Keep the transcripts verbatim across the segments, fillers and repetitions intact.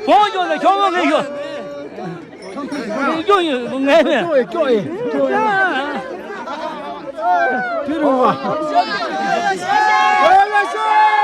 གོང་ཞོག་ལ་ཁྱོད་མ་ངས་ཞོག་ཁྱོད་ཡིན་ངས་མེད། ཁྱོད་ཡིན་ཁྱོད་ཡིན། ཁྱོད་ཡིན།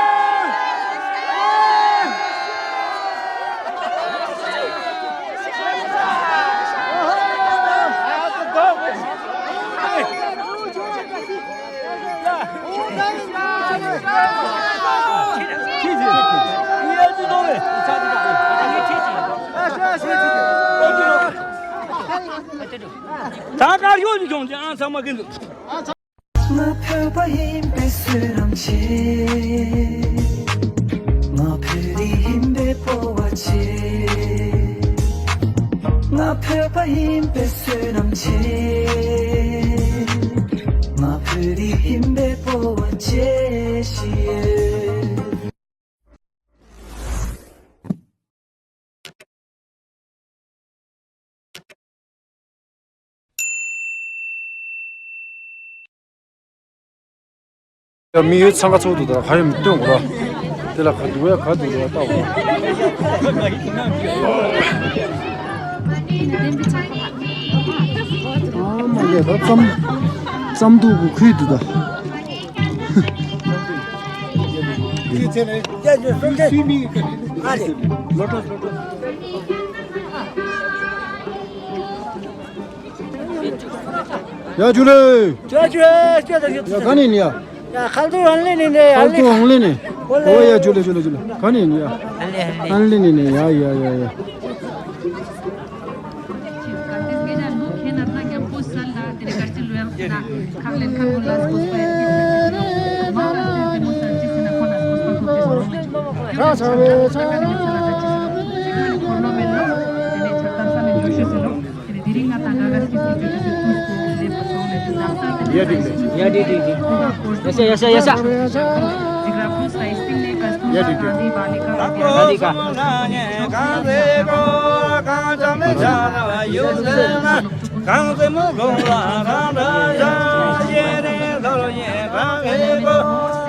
ད་དཀར་ཡོད་ཀྱི་ཁྱོད་ཀྱི་ཨང་ཚང་མ་གིན་འདུག་ང་བོད་པ་ཡིན་པའི་བསོད་ནམས་ཆེ། ང་བོད་རིགས་ཡིན་པའི་སྤོབས་པ་ཆེ། ང་བོད་པ་ཡིན་པའི་བསོད་ནམས་ཆེ། ང་བོད་རིགས་ཡིན་པའི་སྤོབས་པ་ཆེ་ཞེས། ཡ། མི་ཡོད་ཚང་ཀ་ཚོགས་འདུག་ད་ག་ཡོད་མི་སྟོན་གོ་ར། དེ་ལ་ག་འདུག་ཡ་ག་འདུག་ར་ལྟ་གོ། ཨ་མ་ལས་ད་ཙམ་ཙམ་འདུག་གོ་ཁུལ་འདུག་ད། ཡ་ཇུ་ལེ། ཇུ་ལེ་ཇུ་ལེ་ཇུ་ལེ། ཡ་ག་ནས་ནི་ཡ། ཡ་ཁལ་དུ་ཧང་ལེ་ནི་ནི་ཡ་ཁལ་དུ་ཧང་ལེ་ནི། ཨོ་ཡ་ཇུ་ལེ་ཇུ་ལེ་ཇུ་ལེ། ག་ནས་ནི་ཡ། ཧང་ལེ་ནི་ནི་ཡ་ཡ་ཡ་ཡ། ཡ་དེ་དེ། ཡ་ཤ་ཡ་ཤ་ཡ་ཤ། ཡ་དེ་དེ། ཡ་དེ་དེ། གང་ཚེ་མོ་གོང་ལ་རང་འདྲ་ཞག་ཤེས་རེ་ལོར་ཡེ་རང་ཧེ་གོ་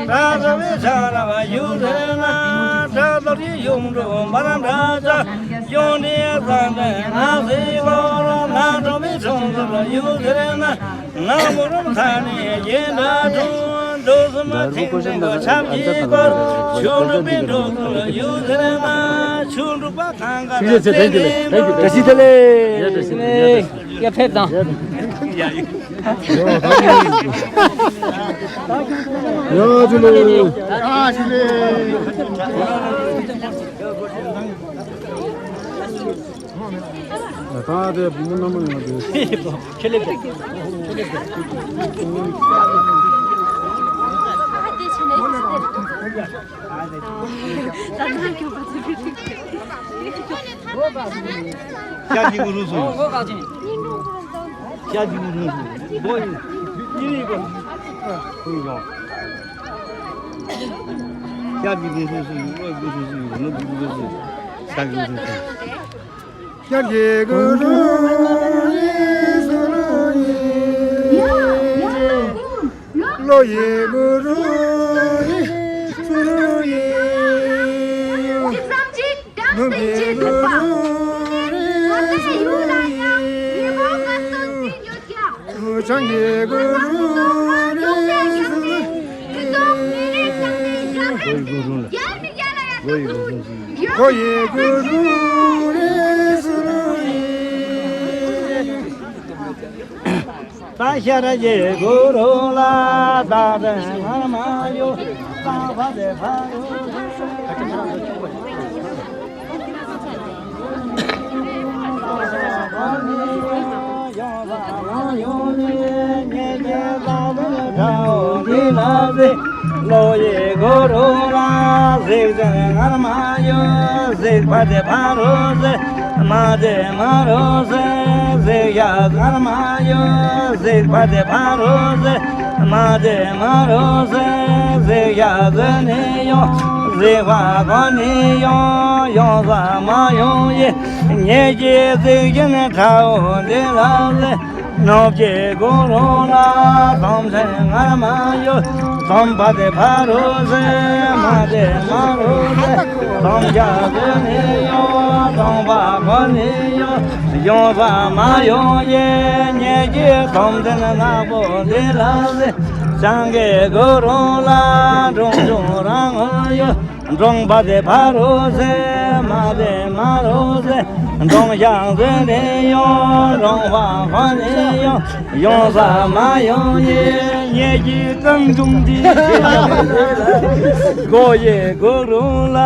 རང་ས་བའི་ཆ་ར་བ་ཡུ་རེ་ན་དྲ་ལོར་ཡེ་ཡུམ་འགྲོ་མ་རང་འདྲ་ཆ་ཡོང་ནི་ས་འདྲ་ང་སི་ལོར་ང་འགྲོ་མི་ཆུང་ཚོར་ཡུ་རེ་ན་ང་མོ་རུམ་ཐ་ནི་ཡེ་འདྲ་ཐུང་འགྲོ་སུ་མ་ཐེང་ཐེང་གོ་ཆམ་ཡེ་གོ་ཆུ་འགྲོ་མི་འགྲོ་ཚོར་ཡུ་རེ་ན་ཆུ་འགྲོ་པ་གང་ག་ཐེང་ཐེང་གོ། བཀྲ་ཤིས་བདེ་ལེགས། ཡ་ཕེབས་དང་། ཡ་ཇུ་ལེ། ཨ་ཇུ་ལེ། ད་དེ་བུ་མོ་རྣམ་པ་ཡོང་དེ། ཁྱེད་ལེབ། ཁྱེད་ལེབ། ཤ་ཅིག་གུ་རུ་སུ། ཤ་ཅིག་གུ་རུ་སུ། ཤ་ཅིག་གུ་རུ་སུ། ནུ་གུ་རུ་སུ། ཤ་ཅིག་གུ་རུ་སུ། ཤ་ཅིག་གུ་རུ་སུ། ལོ་ཡི་གུ་རུ་ཡི་སུ་རུ་ཡི། ནུ་གི་གུ་རུ་རེ་སུ་རུ་ཡི། ཆང་གི་གུ་རུ་རེ་སུ་རུ་ཡི། ལོ་ཡི་གུ་རུ་རེ་སུ་རུ་ཡི། ད་ཤ་ར་ཡེ་གུ་རུ་ལ་ད་རེ་ཧར་མ་ཡོ་ད་བ་དེ་ཕ་རུ་ཡོ་ཡོ་ནི་ཉེ་ཉེ་ད་བ་ད་འོ་དི་ལ་དེ། ལོ་ཡི་གུ་རུ་ལ་གཟིགས་ཅན་སྔར་མ་ཡོད་གཟིགས་པ་དེ་ཕ་རོལ་ཟེར། མ་དེ་མ་རོལ་ཟེར་གཟིགས་ཡ་སྔར་མ་ཡོད་གཟིགས་པ་དེ་ཕ་རོལ་ཟེར། མ་དེ་མ་རོལ་ཟེར་གཟིགས་ཡ་གོ་ནི་ཡོང་གཟིགས་པ་གོ་ནི་ཡོང་ཡོང་ས་མ་ཡོང་ཡི། ཉེ་ཀྱི་གཟིགས་ཀྱི་ནི་ཁྲ་བོ་འདི་ལ་ཟེར། ནོར་གྱི་གུ་རུ་ལ་དོམ་ཚན་ངར་མ་ཡོད། དོམ་པ་དེ་ཕ་རོ་ཟེ་མ་དེ་མ་རོ་ཟེ། དོམ་རྒྱག་དེ་ནི་ཡོད། དོམ་པ་ཁོ་ནི་ཡོད། ཡོང་ས་མ་ཡོང་ཡེ་ཉེ་ཀྱི་དོམ་ཚན་ནག་པོ་དེ་ལ་ཟེ། སྤྱང་ཀི་གུ་རུ་ལ་འབྲོང་ཆུང་རང་ངོ་ཡོད། འབྲོང་པ་དེ་ཕ་རོ་ཟེ་མ་དེ་མ་རོ་ཟེ། འབྲོང་ཞང་ཟེ་ནི་ཡོད། འབྲོང་པ་ཁོ་ནི་ཡོད། ཡོང་ས་མ་ཡོང་ཡེ་ཉེ་ཀྱི་རྐང་ཆུང་འདི། མགོ་ཡི་གུ་རུ་ལ་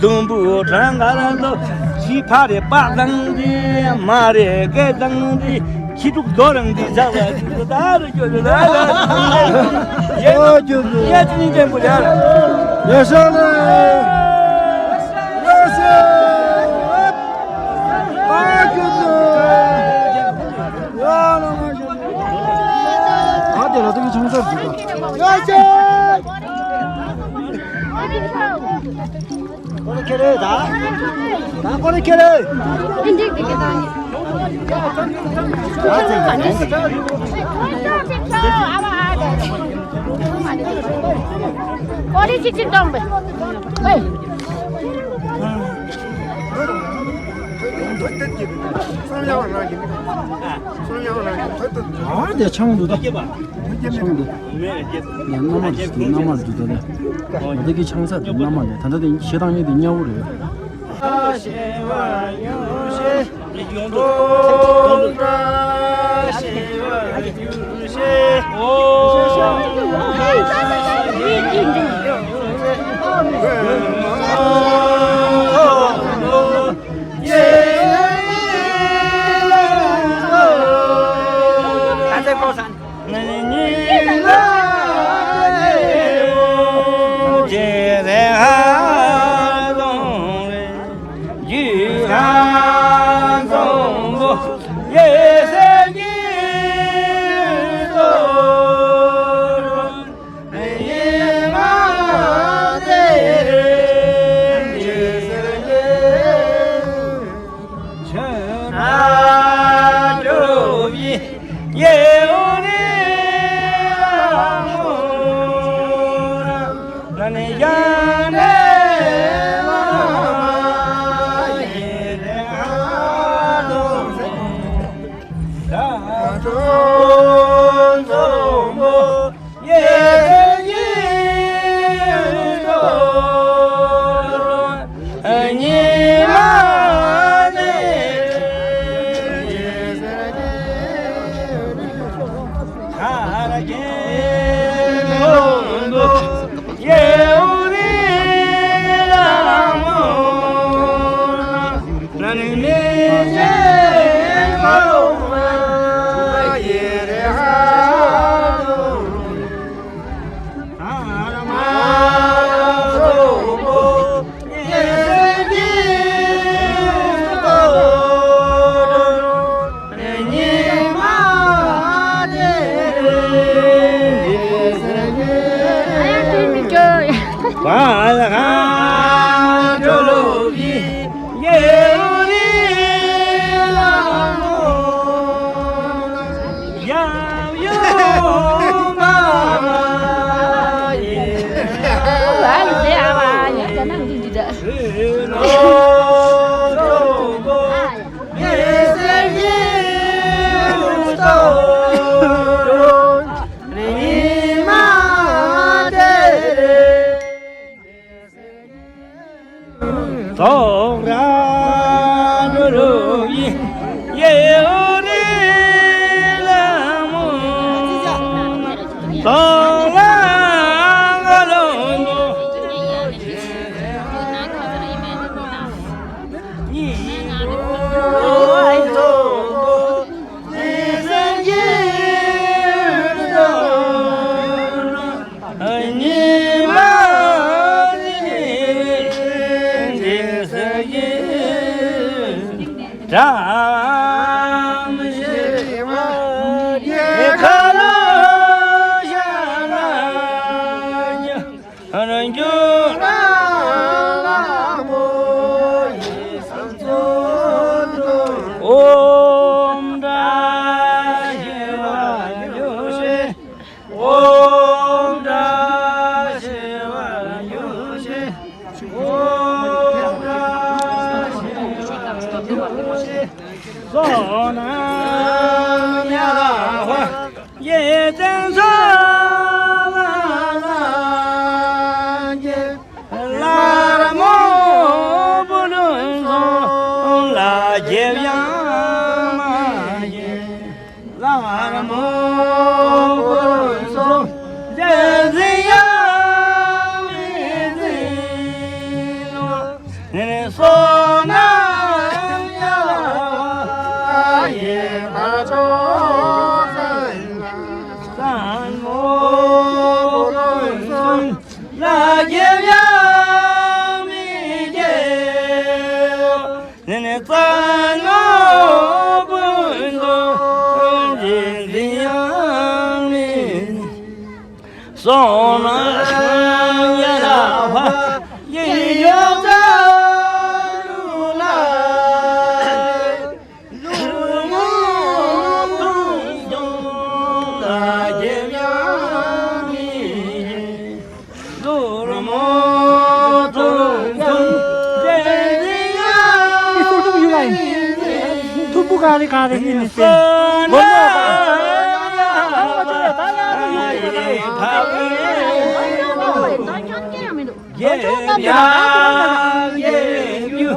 དུམ་བུ་གྲངས་ཀར་དུ། ཤི་ཕ་རེ་པ་དང་འདི་མ་རེ་སྐད་དང་འདི། ཁྱི་ཕྲུག་རྡོ་རང་འདི་ཆགས་པ་ད་རུ་སྐྱོ་རུ་ལ་ལ། ཨོ་སྐྱོ་རུ། ཡ་ཅི་ནི་ཅན་པོ་ཡ་ལ། ཡ་ཤ་ལ། ཡ་ཤ། ཨ་སྐྱོ་རུ། ཡ་ལ་མ་ཤ། ཨ་དེ་ལ་དེ་གི་ཆང་ས་འདུག་ག་ཡ་ཤ། ཀོ་ལི་ཁེ་རེ་ད། ད་ཀོ་ལི་ཁེ་རེ། ཀོ་ལི་ཅིག་ཅིག་གཏོང་པས། ཨ་དེ་ཆང་འདུག་ད། ཆང་འདུག་ཡང་མནའ་མ་རེད། མནའ་མ་རེད་འདུག་ད་ལ། ད་ལྟ་གི་ཆང་ས་དེ་མནའ་མ་རེད། ད་ལྟ་དེ་ཞེ་སྡང་གཉིས་དེ་མཉམ་པོ་རེད། ཡེ་ཙན་སོ་ལ་ལ་ལ་མོ་བུ་ལུན་སོང་ལ་རྒྱལ་ཡང་མ་ཡེ། ལ་མོ་བུ་ལུན་སོང་རྒྱལ་ཟིན་ཡང་མི་ཟིན་ལོ། ནི་སོ་ན་ཡ་ཡེ་མ་ཅོ་སང་མོ་ལོ་སོང་ལ་རྒྱལ་ཡང་མི་རྒྱལ། ནི་ནི་ཙ་ནོ་བུ་ལོ་རྒྱལ་ཡང་མི། སོང་ན་ཡ་ར་བ་ཡིན་ཡོད་ལ། ལུ་མོ་དུང་དུང་ལ་རྒྱལ་ཡང་མི། ལུ་མོ་དུང་དུང་རྒྱལ་ཡང་མི། སུ་ཐུབ་ཡུ་ལ་ཡིན། ཐུབ་པོ་ག་རེ་ག་རེ་ཡིན་ནི་སེ། མོ་ལ་ཡ་ཡ་ཡ་ཡ་ཡ་ཡ་ཡ། རྒྱལ་ཡང་རྒྱལ་རྒྱུ་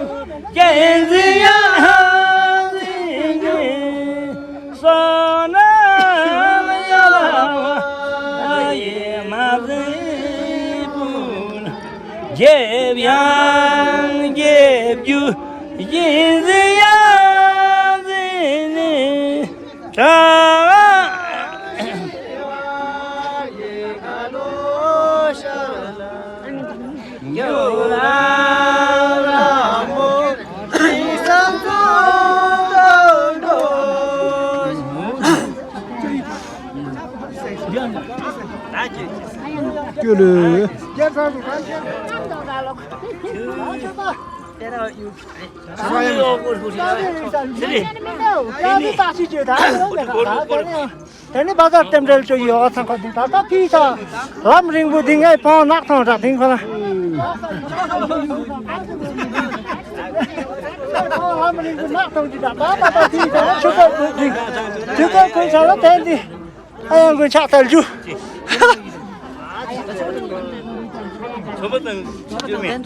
རྒྱལ་འཛིན་ཡང་འཛིན་གྱི། སོ་ན་ཡ་ལ་བ་ཡེ་མ་འཛིན་པུ་ན། རྒྱལ་ཡང་རྒྱལ་རྒྱུ་རྒྱལ་འཛིན་ཡང་འཛིན་ནི། ད་སྐྱོ་ལོས། དེ་ནི་བ་ཟར་རྟེན་འབྲེལ་བཅོ་ཡི་ཡོག་ཚང་ཁ་འདི་ད་ལྟ་ཕི་ས་ལམ་རིང་པོ་འདི་ངའི་བོང་ནག་ཐང་རག་དིང་ཁོ་ལ། ལམ་རིང་པོ་ནག་ཐང་འདི་ད་ད་ད་ད་ཕི་ས་ཆུ་ཀོ་ཁུལ་འདི་ཆུ་ཀོ་ཁུལ་ས་ལ་དེ་འདི། ཨ་ཡང་ཀུན་ཕྱག་ཐལ་རྒྱུ། ཚོ་པ་དང་བསྟུན་མེད།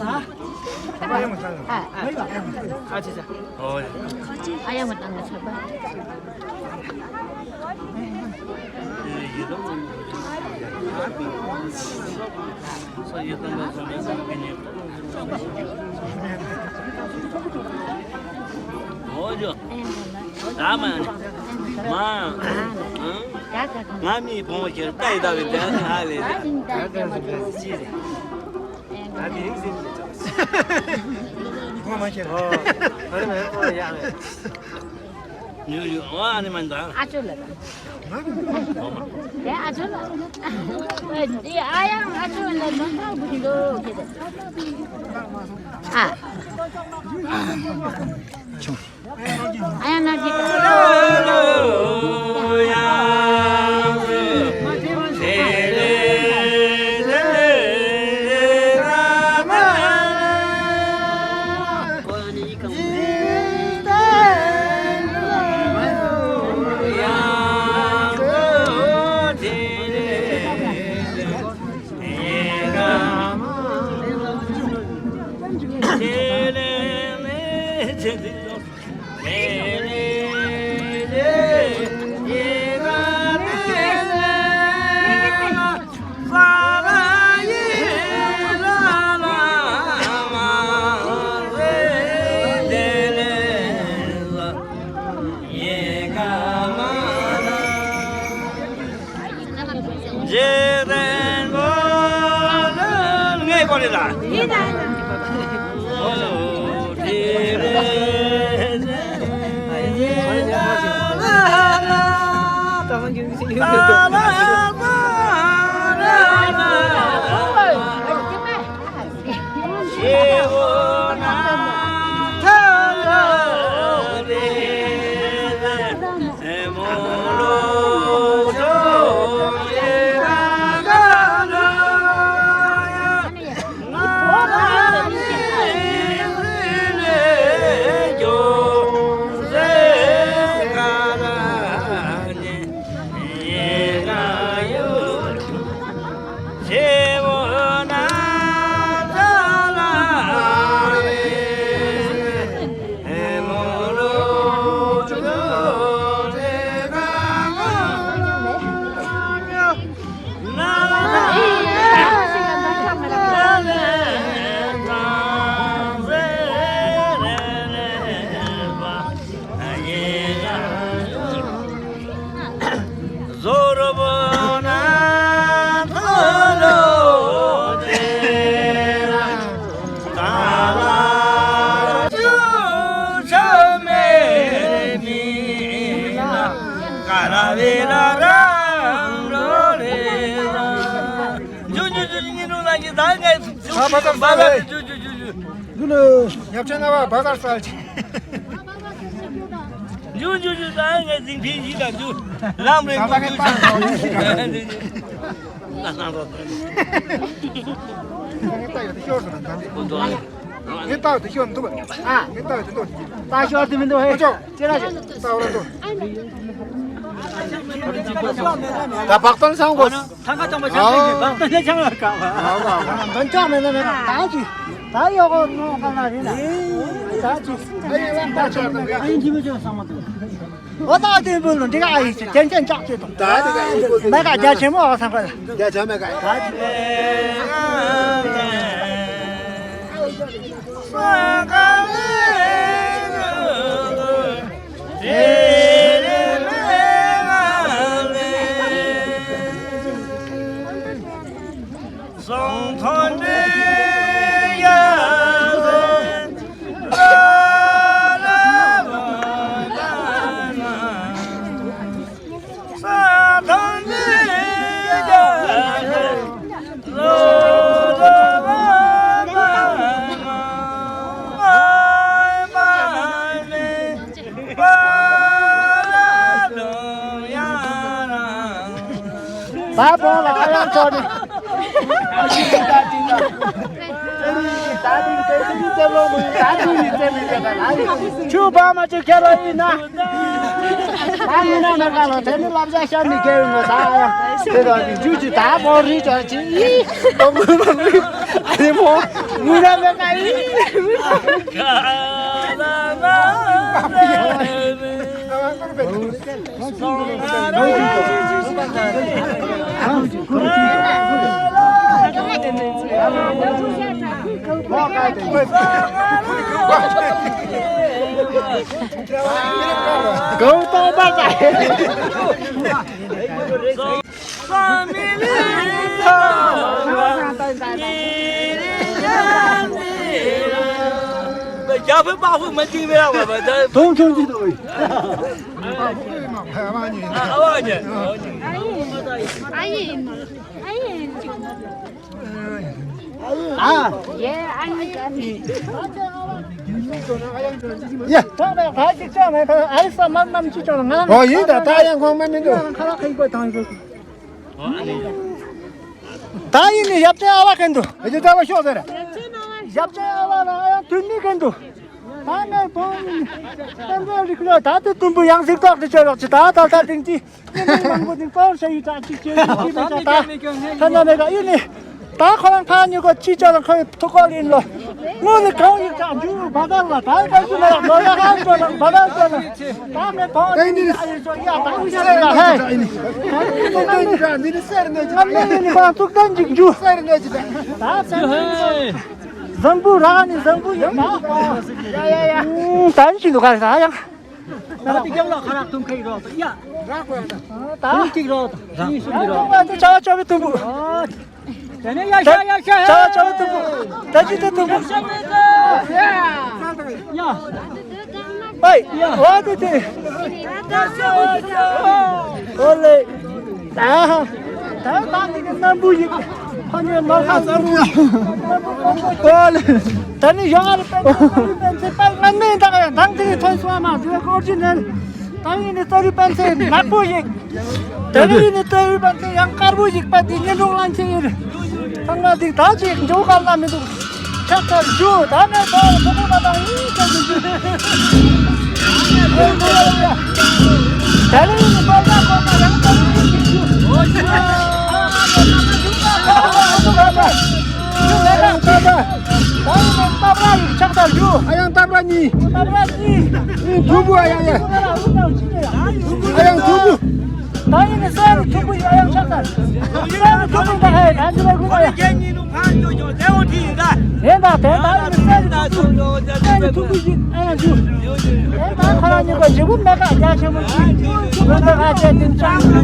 ཨ་ཅེ་ཅེ། ཨོ་ཡ། ཨ་ཡང་མ་བཏང་ན་ཚོ་པ། ཨོ་ཡ། ཨ་ཡང་མ་བཏང་ན། ད་མ། མ། ཨང་། ང་མི་བོང་བོ་ཁྱེར་ལྟ་ཡི་ད་བའི་དེ་ཧ་ལས་རེད། ང་མི་རིགས་ཟིན་ནས་ཅག་ཁོ་མ་ཁྱེར། ཨོ། ཨ་རེ་མེད་ཨོ་ཡ་རེད། ཉུ་ཡུ་ཨོ་ཨ་ནི་མ་འདའ། ཨ་ཅོ་ལ་ད། དེ་ཨ་ཅོ་ལ། དེ་ཨ་ཡང་ཨ་ཅོ་ལ་ནང་ཐག་བུ་འདུག་ཁྱེད་དེ། ཨ། ཨ་ཡང་ན་ཅི། རྗེས་དྲན་པོ་ལོན་ངའི་སྐོར་རེད་ལ། ཡིན་ན། ཨ་བ་ཀར་ས་ལེ། ཇུ་ཇུ་ཇུ་ཇུ། ཇུ་ལེ། ཉབ་ཆེན་ན་བ་བ་ཀར་ས་ལེ། ཇུ་ཇུ་ཇུ། ད་ངས་འཛིན་ཕིན་ཞིག་དང་ཇུ། ལམ་རིང་པོ་ཇུ། ད་ང་ལྟ་ཡོད་དེ་ཤོར་སོང་ད། ངས་ལྟ་ཡོད་དེ་ཤོར་མི་འདུག་པ། ཨ། ངས་ལྟ་ཡོད་དེ་འདུག་ད་ཤོར་དེ་མི་འདུག་ཧེ། ཨོ་ཅོ། ཅེ་ར་ཅེ། ད་འོ་ར་འདུག་ད་བག་སྟོན་སང་གོ། ཐང་ཀ་ཐང་པ་ཆང་ཤིང་གི་བག་སྟོན་ཆང་ལ་ཁ་བ། འདོན་ཆོག་མེད་ན་མེད་ད་ད་ཅི། ད་ཡོ་གོ་ནོ་ག་ན་རེ་ན། ད་ཅི། ཨ་ཡིན་ལ་ད་ཆོག་ད་ཨ་ཡིན་ཅི་མི་ཆོག་སང་མ་འདུག་འོ་ད་དེ་བུ་ལ་འདི་ག་ཨ་ཡིན་ཅི་ཅན་ཅན་ཅག་ཅེ་དང་། ད་དེ་ག་ཨ་ཡིན་བུ་ལ། མེ་ག་རྒྱ་ཆེན་མོ་ཨ་སང་ག་ལ། རྒྱ་ཆེན་མེ་ག་ད་ཅི། ད་བོང་ལ་ཨ་ཡང་ཚོགས་ནི། ཨ་ཅི་ད་ཏིང་ད། ད་ཏིང་ད་ཏིང་ད་ལོ་མོ་ད་ཏིང་ནི་ཙེ་མི་ཙེ་ད་ལ་ཡི། ཆུ་བ་མ་ཅིག་ཁྱེར་རོ་ཡིན་ན། ད་མི་ན་མེ་ག་ལ་དེ་ནི་ལབ་ཟ་ཤ་མི་ཁྱེར་ཡོང་ནོ་ད་ཡང་དེ་ད་ཏིང་ཇུ་ཅི་ད་བོང་རི་ཅོ་ཅི་ཡི། ཨ་ནི་བོང་མི་ན་མེ་ག་ཡི། རྒྱ་བོད་པ་ཧུ་མ་ཅིག་རེད་བ་བ་ད། དུང་ཆུང་ཅིག་དུ། ཨ་ཡེ། ཨ་ཡེ། ཨ། ཡེ། ཨ་ཡེ། ཡེ། ད་ད་ད་ཅིག་ཅང་མེད་ཁ་ཨ་ཡེ་ས་མ་ནམ་ཅིག་ཅང་ང་། ཨོ་ཡིན་ད་ད་ཡང་ཁོང་མ་མི་འདུག་ཁ་ལག་ཁ་ཡིག་པ་དང་ཡིན། ད་ཡིན་ནི་ཡབ་ཅན་ཨ་བ་གན་དུ། ཨེ་ཅེ་ད་བ་ཤོག་ཟེར། ཡབ་ཅན་ཨ་བ་ལ་ཨ་ཡང་དུ་ནི་གན་དུ། ད་ངས་བོང་བསྟན་པའི་རིགས་ལ་ད་དེ་དུམ་བུ་ཡང་གཟིགས་རྟོག་དེ་བྱོས་རོགས་ཅི་ད་ད་ད་དེང་ཅི། ཉིན་མང་པོ་དེ་གཏོར་བྱ་ཡི་དྲག་ཅིག་བྱོས་ཡི་ཅི་མི་བྱ་ད། ཐ་ན་མེད་ག་ཨི་ནི། ད་ཁོ་རང་ཕ་ཉི་གོ་ཅི་བྱ་ལ་ཁོའི་ཐུག་གོ་ལིན་ལོ། དངོས་ནི་གང་ཡིག་དྲག་འཇུ་བ་དར་ལ་ད་ཡི་ག་ཅི་ལ་ལོ་ཡ་ཧ་ཅོ་ལ་བ་དར་ཅོ་ལ། ད་ངས་བོང་ཨི་ནི་ཨ་ཡི་ཅོ་ཡ་ད་ཨུ་ཤ་ལ་ཧེ། ཨ་མེ་ཡི་ནི་ཁོ་རང་ཐུག་ཐན་ཅིག་འཇུ། ད་ས་ནི། བཟང་པོ་ར་ནི་བཟང་པོ་ཡིན་ན། ཡ་ཡ་ཡ། ད་ཅི་འདུག་ག་ས་ཡང་། ད་དེ་རྒྱབ་ལ་ཁ་རག་ཐུང་ཁའི་རོགས་ཡ། ད་ཐུང་ཐིག་རོགས་གཉིས་གསུམ་གྱི་རོགས། ད་ཅ་ཅ་བའི་ཐུང་པོ། དེ་ནས་ཡ་ཤ་ཡ་ཤ་ཡ། ཅ་ཅ་བའི་ཐུང་པོ། ད་ཅི་ད་ཐུང་པོ། ཡ། ཨའི། ཡ། ཝ་དེ་དེ། ཨོ་ལེ། ད་ཧ། ད་ད་དེ་གི་སྣམ་བུ་ཡིག་ཕ་ཉེ་མ་ཧ་སྣམ་བུ་ཡིག་ཨོ་ལེ། ད་ནི་ཡོང་ཨ་རི་པན་ཚེ་པན་ང་མིན་ད་ཡང་དང་དེ་གི་ཐོན་སོང་མ་དེ་གི་ཨོ་རི་ཇི་ནལ། ད་ཡིན་ནི་ཏོ་རི་པན་ཚེ་ནག་པོ་ཡིག་ད་ནི་ཡིན་ནི་ཏོ་རི་པན་ཚེ་ཡང་དཀར་པོ་ཡིག་པ་དེ་ཉིན་རུང་ལན་ཆེ་ཡིན། ཚང་མ་དེ་ད་ཅིག་འཇོག་ག་ལ་མི་འདུག་ཕྱག་འཚལ་ཞུ། ད་ནས་ད་ལ་ཕོ་བྲང་ང་དང་ཡིན་ཟེར་གྱི་འདུག་ད་ལ་ཡིན་ནི་པར་ད་ཁོ་ན་ཡང་ད་ལ་ཡིན་ཟེར་གྱི་འདུག་ད་ཡིན་ནི་པར་ད་ཡིན་ནི་ཕྱག་འཚལ་ཞུ། ཨ་ཡང་ཏབ་ར་གཉིས། ཏབ་ར་གཉིས། ཨ་ཡང་དུམ་བུ། ཨ་ཡང་དུམ་བུ། ད་ཡིན་ནི་སྲས་ནི་ཐུག་པོ་ཡིན། ཨ་ཡང་ཆགས་ཚར། སྲས་ནི་ཐུག་པོ་ཡིན། ད་ཧེ་ད་འདི་ལ་དགོས་པ་ཡ། ཁྱེད་གཉིས་ནུ་ཕར་འགྱོ་འགྱོ་ལེའུ་ཁྲིད་ཡིན་ད། ཡིན་ད་དེ་ད་ཡིན་ནི་སྲས་ནི་ཐུག་པོ། སྲས་ནི་ཐུག་པོ་ཡིན། ཨ་ཡང་འཇུ། ཡིན་ད་ཁ་ར་ཉི་གོ་འཇིགས་པོ་མེད་ཀ་རྒྱ་ཆེན་པོ་ཡིན། འཇུ་ད་ཁ་བྱས་ཏིན་ཅང་།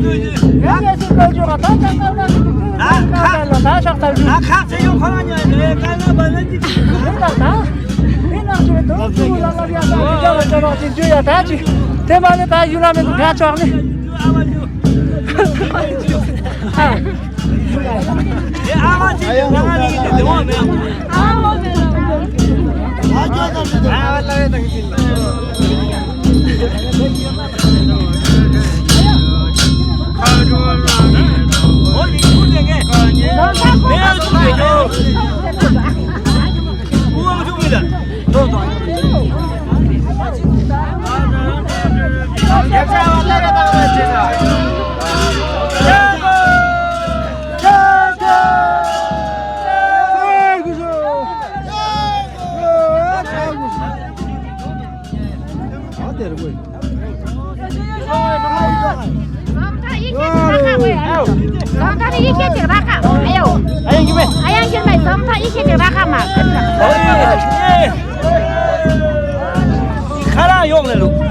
ཡང་ངས་སྲིད་བཀའ་བརྗོད་ཀ་ད་ཆགས་ཚར་ད་ནི་ཐུག་པོ་ཡིན། ད་ཁ་ད་ལ་ད་ཆགས་ཚར་འཇུ། ད་ཁ་ཚེ་ཡོང་ཁོ་རང་ཉོས་ནས་ཀ་ན་བ་ན་ཅི་ཡིན་ད་ད། མི་ནག་ཅིག་དུང་ཕྱུག་ལ་ལབ་ཡ་ད་མི་རྒྱ་ལ་ཅོ་རོགས་ཅིག་འཇུ་ཡ་ད་ཅི། དེ་མ་ནི་ད་ཡུ་ན་མི་འདུག་ང་ཅོག་ནི། ཁ་རག་ཡོག་ལེ་ལུ།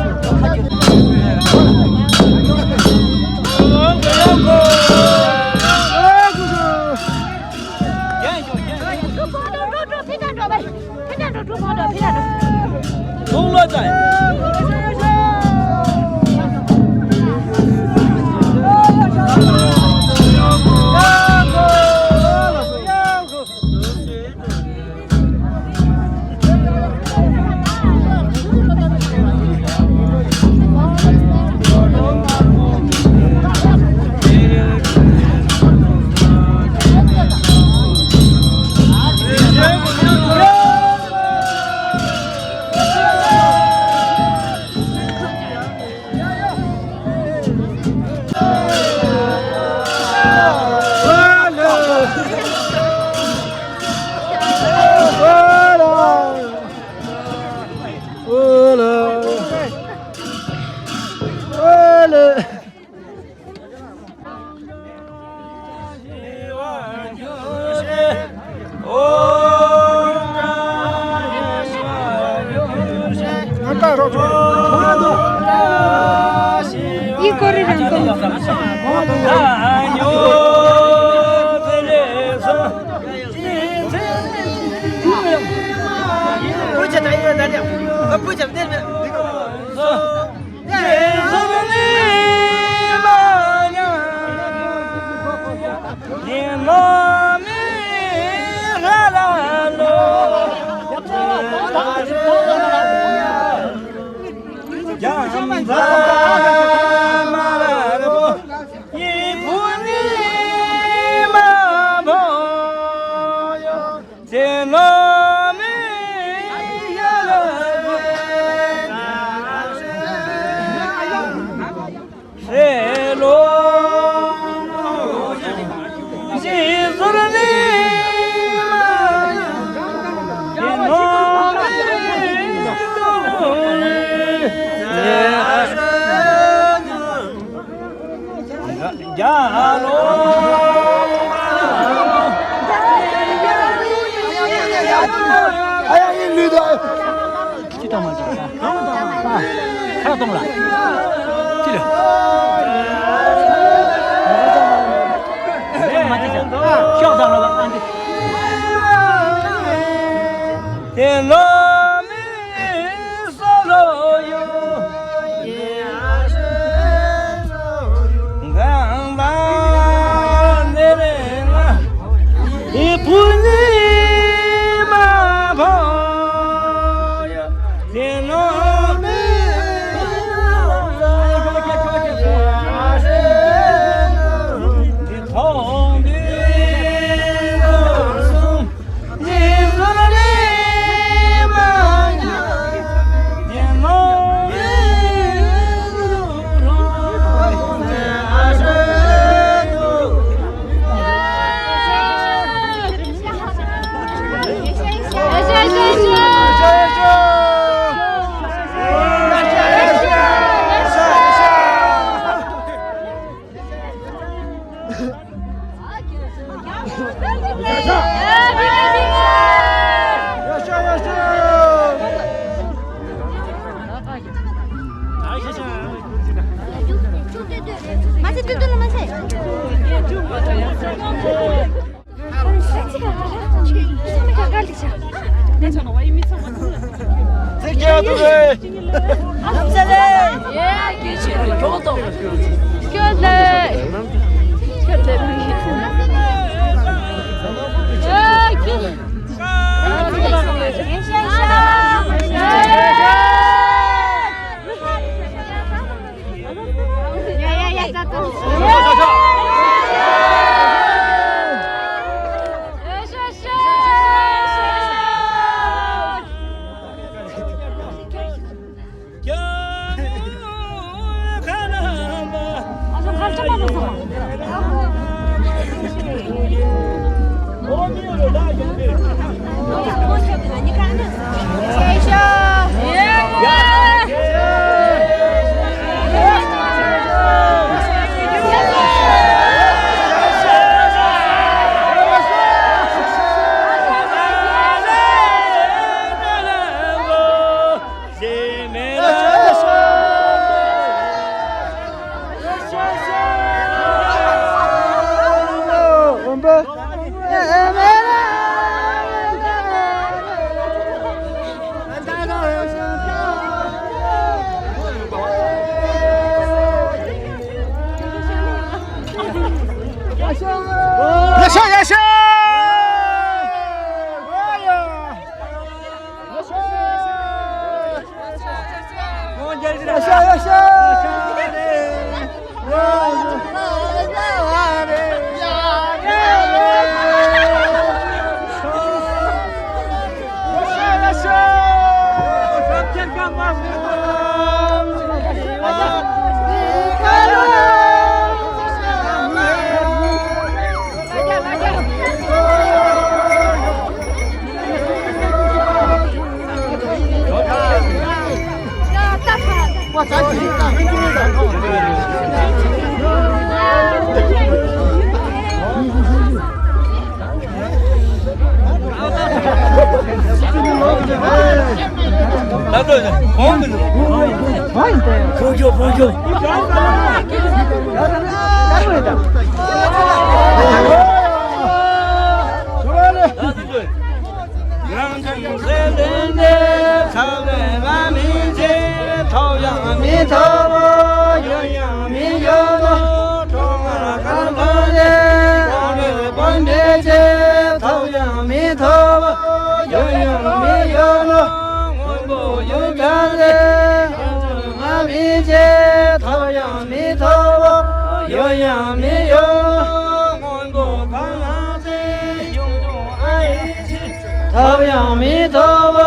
ཐོབ་ཡང་མི་ཐོབ་པོ་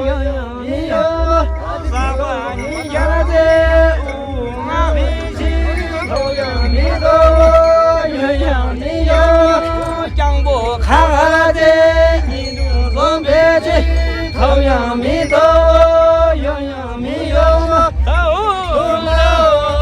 ཡོང་ཡང་མི་ཡོང་། ས་ག་ནི་རྒྱ་ཚེ་དབུ་མ་མི་ཤི། ཐོབ་ཡང་མི་ཐོབ་པོ་ཡོང་ཡང་མི་ཡོང་། སྤྱང་པོ་ཁ་ཚེ་ཉིན་དུ་འཛོམས་པའི་ཚེ། ཐོབ་ཡང་མི་ཐོབ་པོ་ཡོང་ཡང་མི་ཡོང་། ད་འོ་ལ་འོ།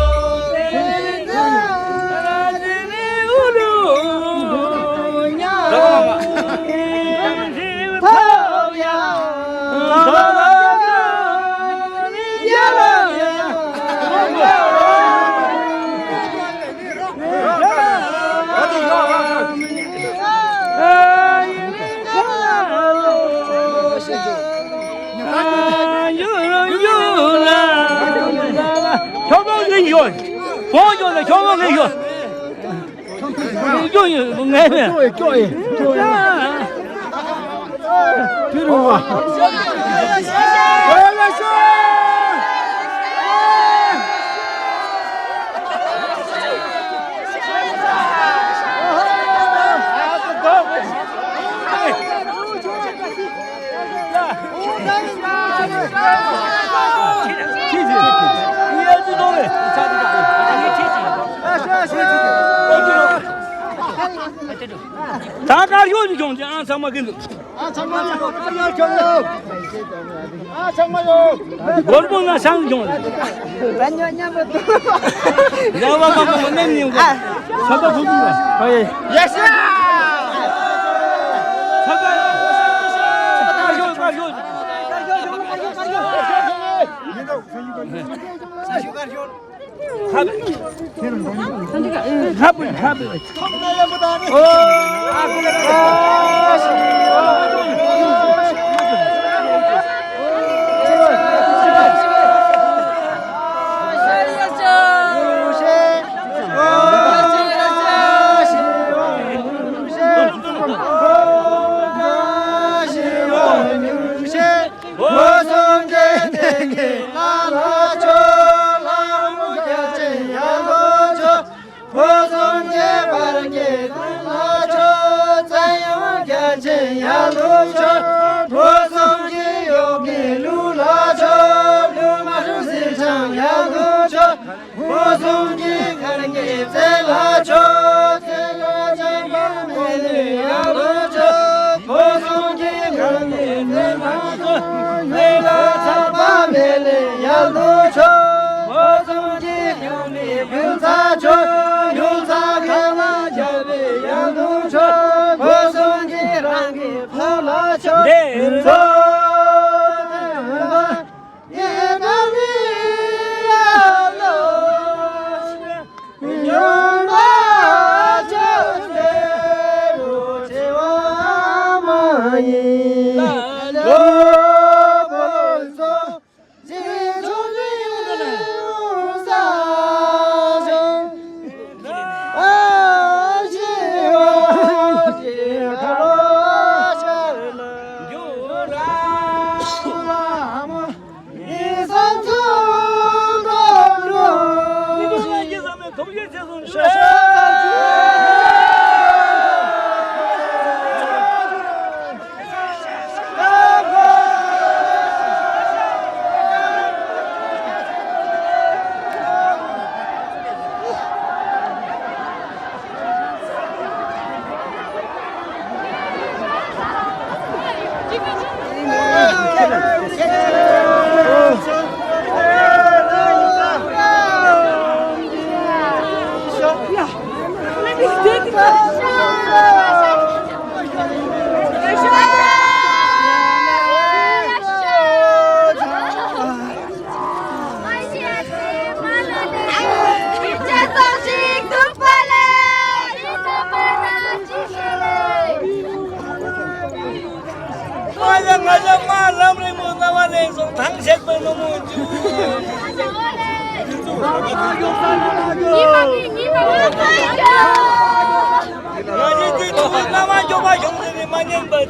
ཁྱོད་མོ་ངས་ཡོད། གོང་ཡོད་ལ་ཁྱོད་མོ་ངས་ཡོད། སྐྱོ་ཡོད་ངས་མེད། སྐྱོ་ཡོད་སྐྱོ་ཡོད། ཕི་རུ་བ། ད་དཀར་ཡོད་ཀྱི་ཀྱང་ཅི་ཨང་ཚང་མ་གི་འདུག་ཨ་ཚང་མ་ཡོད། དཀར་ཡོད་ཀྱང་ཡོད། ཨ་ཚང་མ་ཡོད། སྒོར་མོ་ན་ཤང་ཀྱང་རེད། ད་ཉོ་མཉམ་པོ་འདུག་ལས་བ་མ་མ་མ་ནེམ་ཉིན་གོ་ཨ། ས་ད་ཕུ་ཕུ་ཡ་ཤ། ས་ད་དཀར་ཡོད་དཀར་ཡོད། བོད་སངས་རྒྱས་བསྟན་པའི་བླ་ལ་མཆོད། ལྷ་མོ་བརྒྱ་བྱིན་ཡར་ལོངས་མཆོད། བོད་སངས་རྒྱས་བར་གྱི་གདན་ལ་མཆོད། བཙན་ཡང་བརྒྱ་བྱིན་ཡར་ལོངས་མཆོད། བོད་སངས་རྒྱས་ཡོ་གི་ལུགས་ལ་མཆོད། ལུགས་མ་སྲུང་སྲི་ཆང་ཡར་ལོངས་མཆོད། བོད་སངས་རྒྱས་གར་གྱི་རྩེ་ལ་མཆོད། རྩེ་ལ་བྱམས་པ་མེ་ལེན་ཡར་ལོངས་མཆོད། བོད་སངས་རྒྱས་གར་གྱི་རྩེ་ལ་མཆོད། རྩེ་ལ་བྱམས་པ་མེ་ལེན་ཡར་ལོངས་མཆོད། བོད་སངས་རྒྱས་ཡུལ་ནས་ཡུལ་ཚ་མཆོད། ཡུལ་ཚ་ཁ་ལ་རྒྱལ་བའི་ཡར་ལོངས་མཆོད། བོད་སངས་རྒྱས་རང་གི་ཕུག་ལ་མཆོད། འདིར་མཆོད། ཡ་ཡ།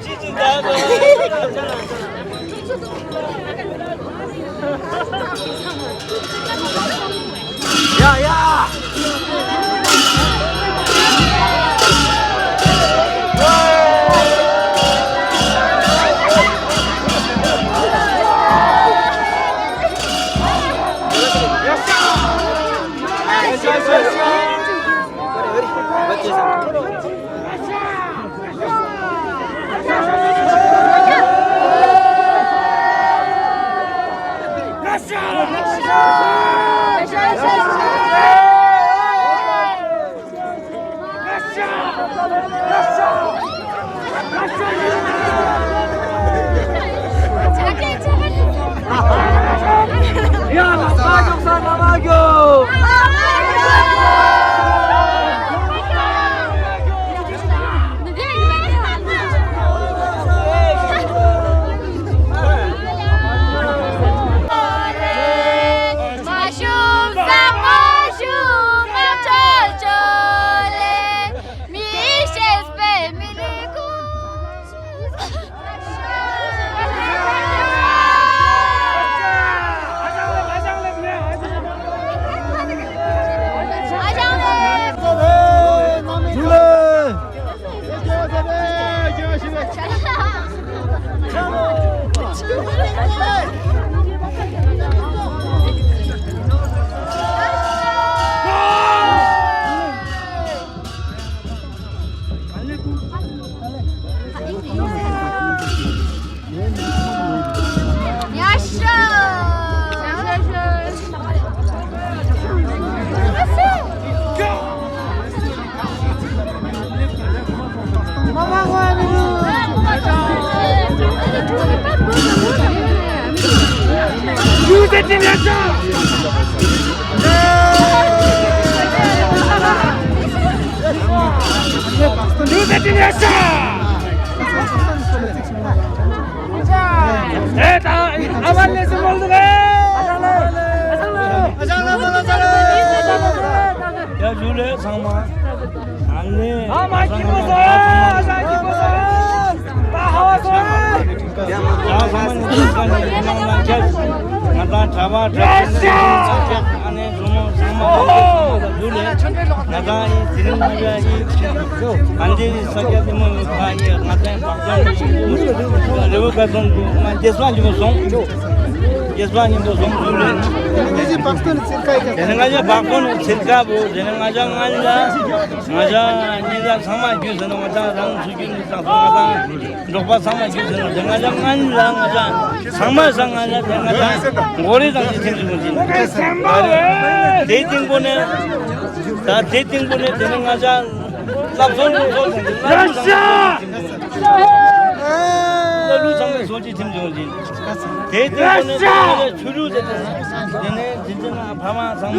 ཡ་ཇུ་ལེ་ཚང་མ། ཨ་ནི། ཨ་མ་སྐྱིད་པོ་ཟེར། ཨ་ཞང་སྐྱིད་པོ་ཟེར། ད་ཧ་བ་ཟེར། ཡ་ཚང་མ་ནི་ཚང་མ་ནི་ནང་ལ་ཁྱེར། ང་དང་གྲྭ་པ་གྲྭ་པ་ཨ་ནི་ཇོ་མོ་ཚང་མ་ལ་ཇུ་ལེ། ང་དང་ཨི་དེ་རིང་ང་ཡ་ཨི་ག་འདི་ས་སྐྱ་དེ་མོ་ཡོད་ཁ་ཡ་ང་དང་བག་ཅན་རི་བོ་དགའ་ཚོན་དུ་ང་རྒྱལ་ས་ཉིན་པོ་སོང་། རྒྱལ་ས་ཉིན་པོ་སོང་ཇུ་ལེ། དེ་ནི་ང་ཡ་བག་ཅན་ཚིར་ཁ་བོ་དེ་ནི་ང་ཡ་ང་ཡ། ང་ཅག་གཉིས་ཀ་ཚང་མ་རྒྱུས་ཟིན་ན་ང་ཅག་རང་ཚུགས་རྒྱུ་ནི་ཙག་ཙོག་ང་ཚང་འབྲོག་པ་ཚང་མ་རྒྱུས་ཟིན་ན་དེ་ང་ཅག་ང་ལ་ང་ཅག་ཚང་མ་ས་ང་ལ་དེ་ང་ཅག་མགོ་རིལ་དང་དེ་ཐེངས་ཀྱི་ཀུན་གྱི་དེ་སྟེང་པོ་ནས་ད་དེ་སྟེང་པོ་ནས་དེ་ནི་ང་ཅག་སློབ་གསོ་སློབ་གསོ་དང་དེ་ང་ལུགས་ཚང་མ་སོ་ཅི་ཐེངས་ཀྱི་ཀུན་གྱི། དེའི་སྟེང་དུ་ནི་ང་ཚོ་ཆོས་ལུགས་དེ་དེ་ནས་དེ་དེ་ན་ཕ་མ་ཚང་མ་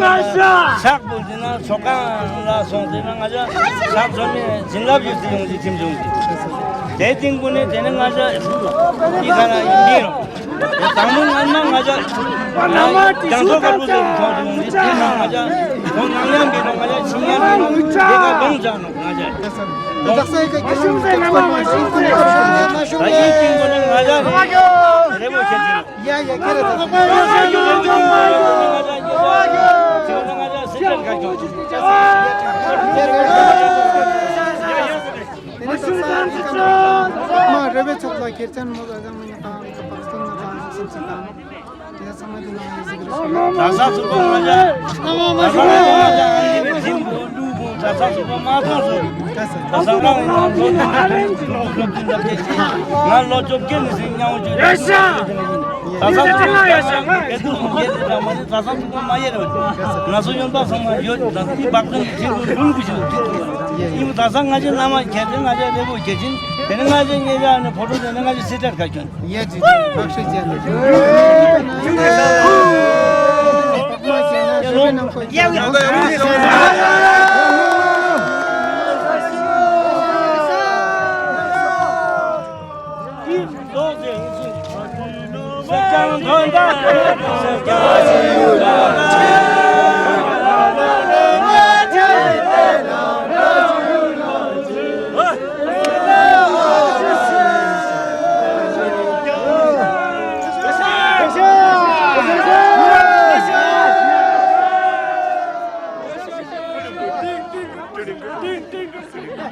ཕྱག་པོ་དེ་ན་ཚོགས་ཁང་ལ་སོང་དེ་ན་ང་ཚོ་ཕྱག་བཟོ་ནས་བྱིན་རླབས་ཡོད་དེ་ཡོང་དེ་ཁྱིམ་བྱུང་དེ། དེའི་སྟེང་དུ་ནི་དེ་ནི་ང་ཚོ་དེ་ག་ན་ཡིན་མིན་རོ། དང་པོ་ང་ན་ང་ཚོ་རྒྱང་ཐོག་དཀར་པོ་དེ་མཐོང་དེ་ཡོང་དེ་དེ་ན་ང་ཚོ་ཁོང་ནང་ཡང་མིན་རོ། ང་ཚོ་ཆིང་ཡང་མིན་རོ། དེ་ག་གོང་ཚང་ནོ། ང་ཚོ་ད་ཡིན་གྱི་མགོ་ནས་ང་ཚོ་རེ་བོ་ཆེ་ཆེ། ཡ་ཡ་ཁྱེད་རེ་ད་ད་མ་རེ་བའི་ཚོགས་ལ་ཁྱེར་ཚན་མོ་ག་ག་མ་ཡོང་དང་། ད་ས་ཚུགས་པ་ང་ཅག་ད་ས་ཚུགས་པ་ང་ཅག་ཨ་ནི་བའི་ཁྱིམ་པོ་ལུག་པོ་ད་ས་ཚུགས་པ་མ་ཐོང་སོ། ད་ས་རང་ཡིན་ན་ལོ་བཅོ་བརྒྱད་ནས་ཟིན་ཉང་བཅུ་ད་ས་ཚུགས་པ་ང་ཅག་གལ་ཏུ་སོང་རྒྱལ་དེ་འདྲ་མ་རེད། ད་ས་ཚུགས་པ་མ་ཡེ་རེད། ང་ཚོ་ཡོན་པ་ཚང་མ་ཡོད། ད་འདི་བག་སྟོན་གྱི་ཁྱེད་ཚོ་ལུང་གི་ཞིག་ཁྱེད་ཚོ་ཡིན། ད་ས་ང་ཅག་བླ་མ་གལ་ཏེ་ང་ཅག་ལེགས་པོ་གལ་ཆེན་དེ་ནི་ང་ཅག་ཉེ་ཆར་ནས་ཕོ་བྲང་དེ་ནི་ང་ཅག་སྲིད་གྲལ་ཁ་བྱོན། ཡ་ཇི་ཇི་བག་ཤ་ཅན།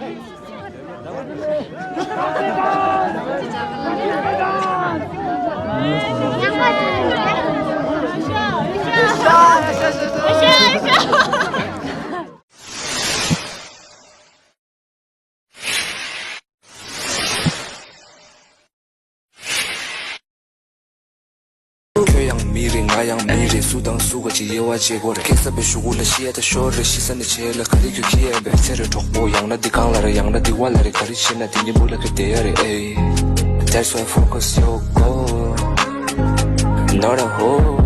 ཁྱོད་ཡང་མི་རེད། ང་ཡང་མི་རེད། སུ་དང་སུ་ག་ཅིག་དབྱེ་བ་འབྱེད་དགོས་རེད། སྐད་གསར་པའི་གཞུག་གུ་ལ་ཤི་ཡ་ད་ཤོར་རེད། ཤི་ས་ནས་བྱས་ལ་ག་རེ་ཁྱོད་ཁྱི་ཡན་པས་ཚེ་རེ་གྲོགས་པོ་ཡང་ན་འདི་གང་ལ་རེད། ཡང་ན་འདི་བ་ལ་རེད། ག་རེ་བྱེད་ན་དེ་ཉིན་མོ་ལ་ཁྱོད་བསྡད་ཡ་རེད། ཨེ། That's why focus your goal, not a hole.